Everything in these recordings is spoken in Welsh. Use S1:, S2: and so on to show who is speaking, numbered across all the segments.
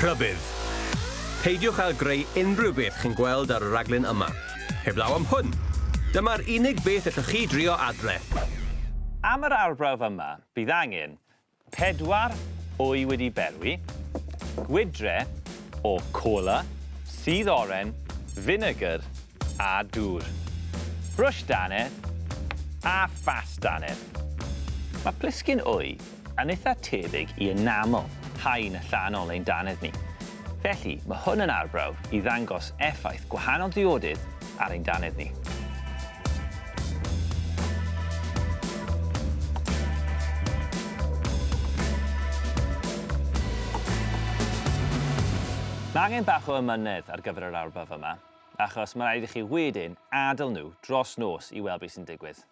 S1: Rhybudd! Peidiwch â greu unrhyw beth chi'n gweld ar y rhaglen yma. Heblaw am hwn. Dyma'r unig beth allwch chi drio adre.
S2: Am yr arbrawf yma, bydd angen 4 wy wedi berwi, gwydre o cola, sudd oren, finegr a dŵr. Brwsh dannedd a phast dannedd. Mae plisgyn wy yn eitha tebyg i enamel, haen allanol ein dannedd ni. Felly, mae hwn yn arbrawf i ddangos effaith gwahanol diodydd ar ein dannedd ni. Mae angen bach o ymynedd ar gyfer yr arbrawf yma, achos mae rhaid i chi wedyn adael nhw dros nos i weld beth sy'n digwydd.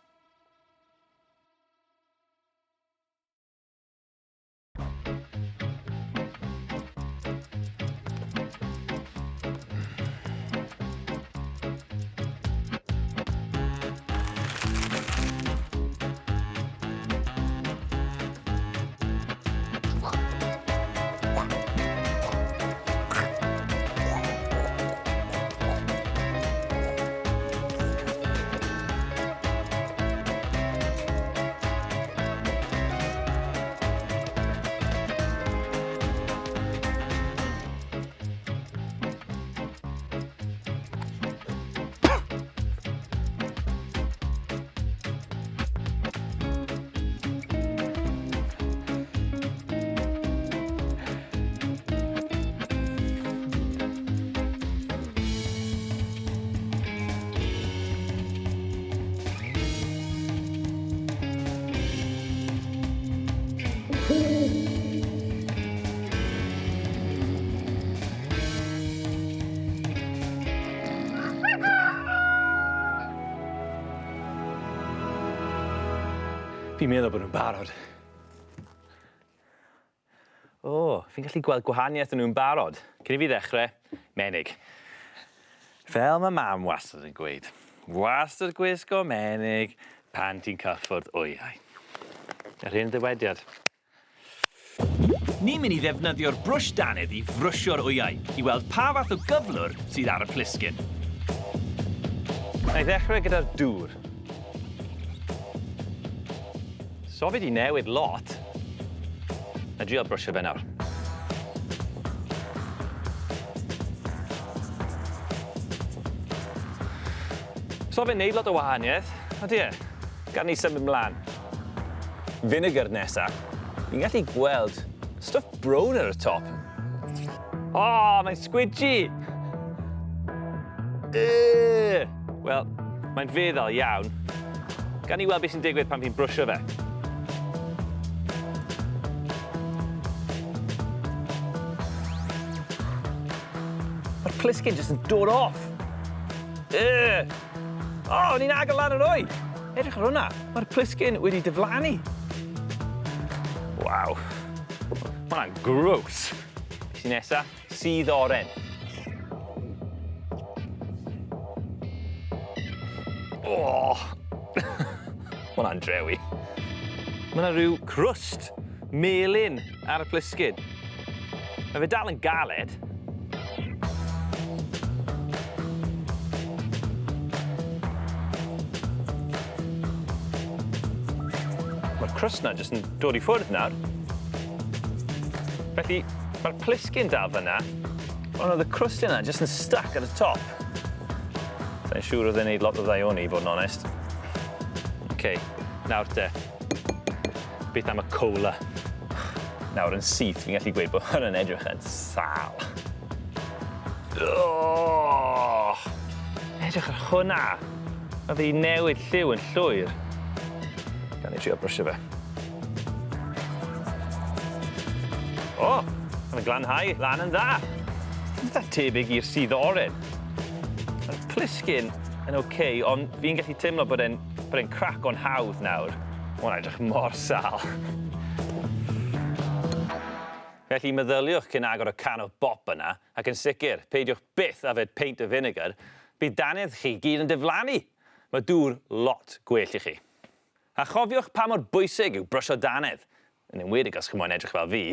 S2: Fi'n meddwl bod nhw'n barod. O, fi'n gallu gweld gwahaniaeth yn nhw'n barod. Cyn i fi ddechrau, menig. Fel mae mam wastad yn gweud, wastad gwisgo menig pan ti'n cyffwrdd wyau. Yr hen ddywediad. Ni'n mynd i ddefnyddio'r brwsh dannedd i frwsio'r wyau i weld pa fath o gyflwr sydd ar y plisgyn. Na i ddechrau gyda'r dŵr. So fi 'di newid lot. Na i drio brwsio fe nawr. So fe'n neud lot o wahaniaeth, odi e? Gad ni symud mlan. Vinegar nesa. Fi'n gallu gweld stwff brown ar y top. O, oh, mae'n squidgy! Yy! Wel, mae'n feddal iawn. Gan ni weld beth sy'n digwydd pan fi'n brwsio fe. Mae'r plisgyn jyst yn dod off. Yy! O, oh, ni'n agor lan yr wy! Edrych ar hwnna, mae'r plisgyn wedi diflannu. Waw. Mae hwnna'n gross. Beth sy'n nesa? Sudd oren. Oh! Mae hwnna'n drewi. Mae yna rhyw crwst melyn ar y plisgyn. Mae fe dal yn galed. Mae'r crust 'na jyst yn dod i ffwrdd nawr. Felly, mae'r plisgyn dal fyna, ond oedd y crust yna jyst yn stuck ar y top. Sai'n siŵr oedd e'n neud lot o ddaioni, i fod yn onest. Ok, nawr te. Beth am y cola? Nawr yn syth, fi'n gallu gweud bod hwn yn edrych yn sal. Oh! Edrych ar hwnna! Mae fe 'di newid lliw yn llwyr. Gan i trio brysio fe. O! Oh, mae'n glanhau lan yn dda. Eitha tebyg i'r sudd oren. Mae'r plisgyn yn oce, okay, ond fi'n gallu teimlo bod e'n bod e'n craco'n hawdd nawr. Mae hwnna'n edrych mor sâl. Felly meddyliwch cyn agor y can o bop yna, ac yn sicr, peidiwch byth yfed peint o finegr, bydd dannedd chi gyd yn diflannu! Mae dŵr lot gwell i chi. A chofiwch pa mor bwysig yw brysio dannedd, yn enwedig os chi moyn edrych fel fi.